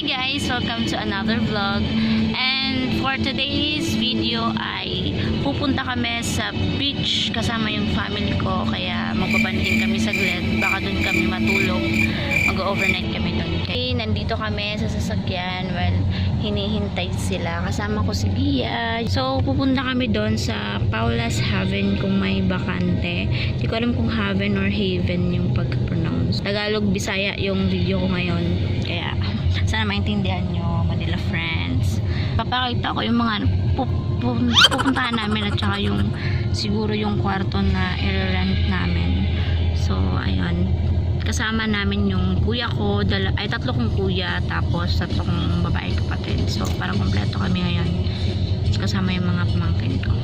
Guys! Welcome to another vlog. And for today's video ay pupunta kami sa beach kasama yung family ko. Kaya magbabanding kami saglit. Baka doon kami matulog. Mag-overnight kami doon. Okay, nandito kami sa sasakyan. Well, hinihintay sila. Kasama ko si Gia. So, pupunta kami doon sa Paula's Haven kung may bakante. Hindi ko alam kung Haven or Haven yung pag-pronounce. Tagalog, Bisaya yung video ko ngayon. Kaya, sana maintindihan nyo, Manila friends. Papakita ko yung mga pupuntahan namin at saka yung siguro yung kwarto na i-rent namin. So, ayun. Kasama namin yung kuya ko, ay tatlo kong kuya, tapos tatlo kong babae kapatid. So, parang kompleto kami ngayon. Kasama yung mga pamangkin ko.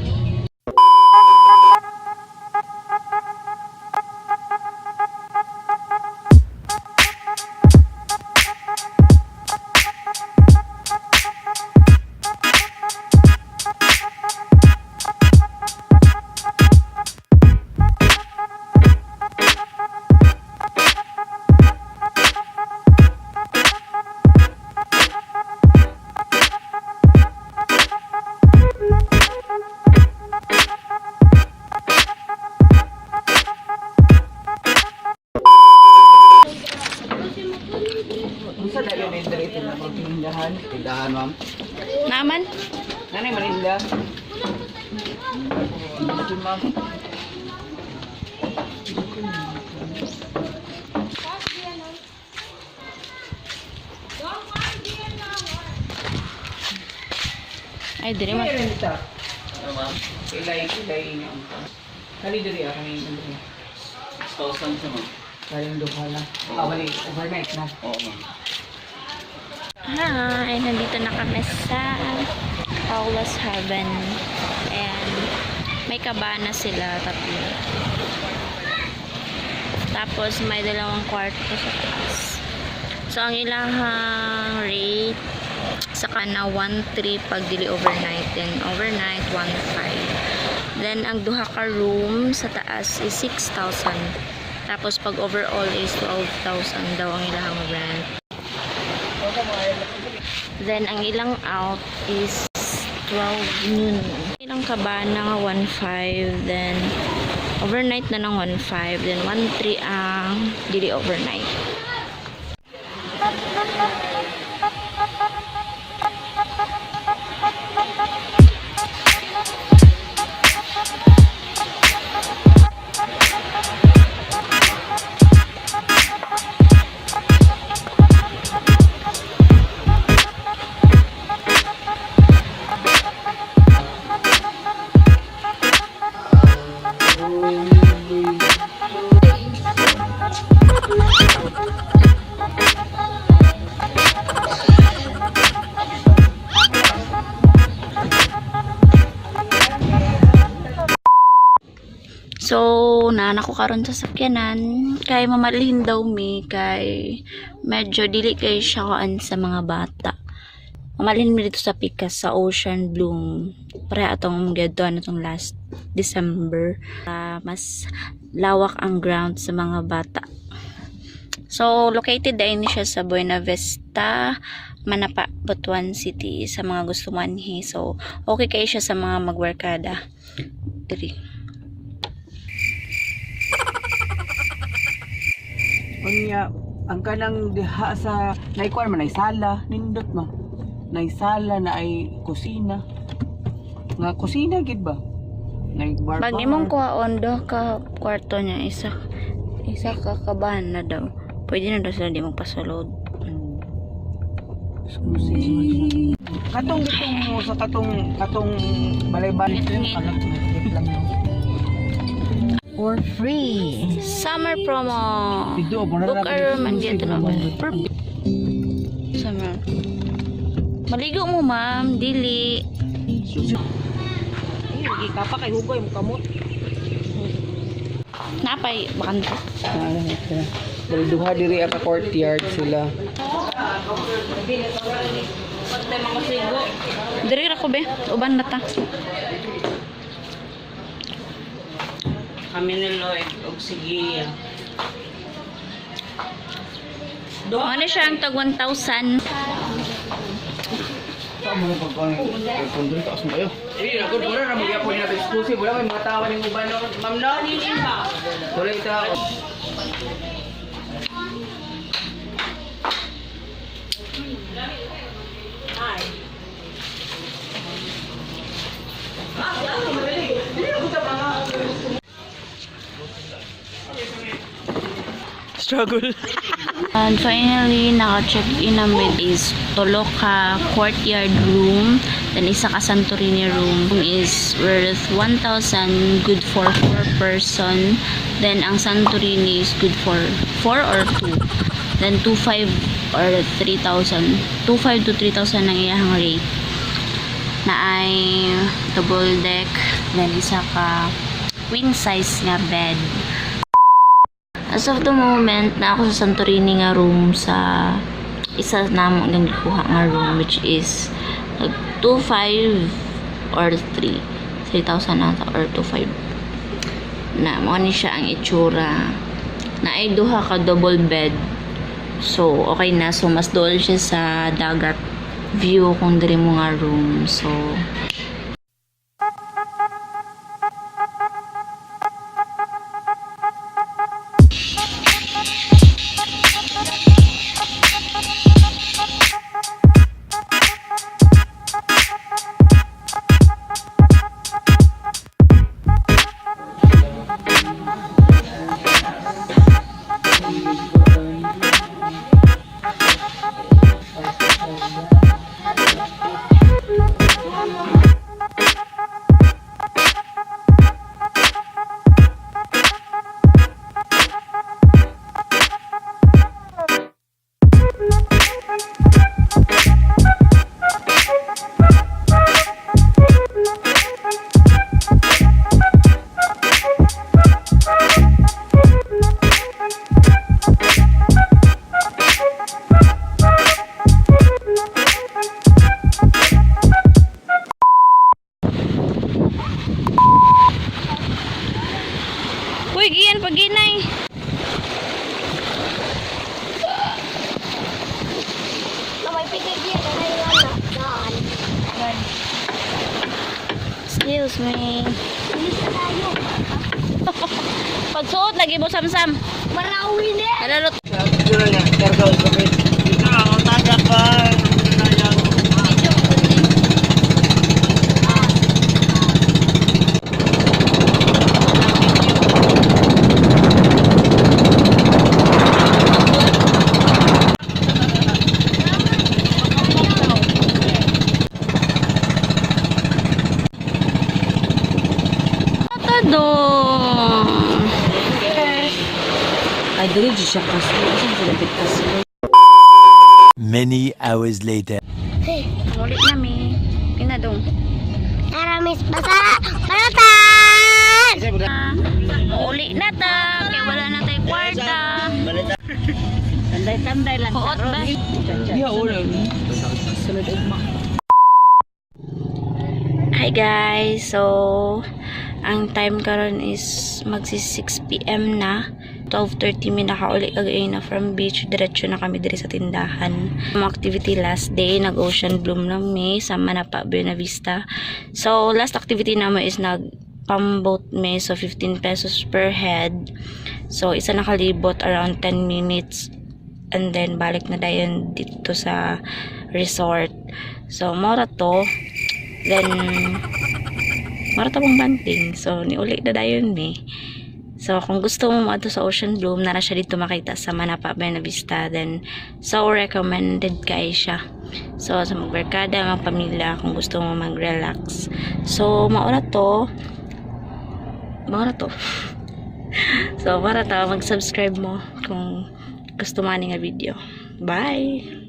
Unsa na yun yung diri na pang tindahan? Tindahan, ma'am. Naman? Nanay Malinda. Ito, ma'am. Ay, dire man. Ay, renta. Ano, ma'am? Ilay, ilay niya. Kani diri ah, kani diri. 6,000 siya, ma'am. Karing duha na. Ah, bali, overnight na. Oo, ma'am. Hi! Nandito na kami sa Paula's Haven. And may kabana sila, tatlo. Tapos may dalawang kwarto sa taas. So ang ilahang rate sa kana 1.3 pag dili overnight, then overnight 1.5. Then ang duha ka room sa taas is 6,000. Tapos pag overall is 12,000 daw ang ilahang rent. Then, ang ilang out is 12 noon. Ilang kabana nga 1.5. Then, overnight na ng 1.5. Then, 1.3 ang dili overnight. So, nana ko karon sa sakyanan kay mamalhin daw mi kay medyo dili kay siya kuan sa mga bata. Mamalhin mi dito sa Pikas sa Ocean Bloom. Pare atong gadto na tong last December. Ah, mas lawak ang ground sa mga bata. So, located din siya sa Buena Vista, Manapa, Butuan City sa mga gusto manhi. So, okay kayo siya sa mga magbarkada. Diri. Unya, ang kanang diha sa naikuan man ay sala, nindot ma. Nay sala na ay kusina. Nga kusina gid ba? Nay bar. Pag imong kuhaon do ka kwarto niya isa isa ka kabana daw. Pwede na daw sila di magpasulod. Exclusive man siya. Katong gitong mo sa katong katong balay-balay ito yung kalat lang no. For free. Summer promo. Dito mo na Book a room and get an offer. Summer. Maligo mo, ma'am. Dili. Ay, ka pa kay hugoy mo kamot. Napay bakante. Dali duha diri ka courtyard sila. Diri ra ko be. Uban na ta. Kami ni Lloyd og si Gia. Ano siya ang tag 1,000. Eh, ako wala ra magyapon nila exclusive. Wala may mga tawa ning uban no. Ma'am no. Wala ita. Struggle. And finally, naka-check-in namin is Toloka Courtyard Room. Then isa ka Santorini room is worth 1,000, good for 4 person. Then ang Santorini is good for 4 or 2. Then 2,500 or 3,000. 2,500 to 3,000 ang iyahang rate. Na ay double deck. Then isa ka queen size nga bed. As of the moment, na ako sa Santorini nga room sa isa namo nga gikuha nga room, which is nag 2.5 or 3. 3,000 ata or 2.5. Na mo ni siya ang itsura. Na ay duha ka double bed. So, okay na. So, mas dool siya sa dagat view kung diri mo nga room. So, uy, gian paginay. May pigil na yun. Daan. Excuse me. Bilis na tayo. Pagsuot lagi mo samsam. Marawi na. Alalot. Dito na karga Dito na ang taga pa. Ata dong. Ay, dili siya kasi. Asa sila kasi? Many hours later. Ulit nami. Pinadong. Tara, Miss Basara. Baratan! Uli na ta. Kaya wala na tayo kwarta. Tanday-tanday lang. Huot ba? Yeah, wala. Sunod ugma. Hi guys! So, ang time karon is magsi 6 p.m. na. 12:30 mi nakauli kag na from beach. Diretso na kami diri sa tindahan. Ang activity last day, nag Ocean Bloom na mi sa Manapa, Buena Vista. So, last activity namin is nag pamboat mi. So, 15 pesos per head. So, isa nakalibot around 10 minutes. And then, balik na dayon dito sa resort. So, mora to. Then, mara ta pong banting. So, niuli na dayon mi. So, kung gusto mo maadto sa Ocean Bloom, nara siya dito makita sa Manapa, Buena Vista. Then, so recommended kay siya. So, sa magbarkada, magpamilya, kung gusto mo mag-relax. So, maura to. Maura to. So, para ta, mag-subscribe mo kung gusto mo ani nga video. Bye!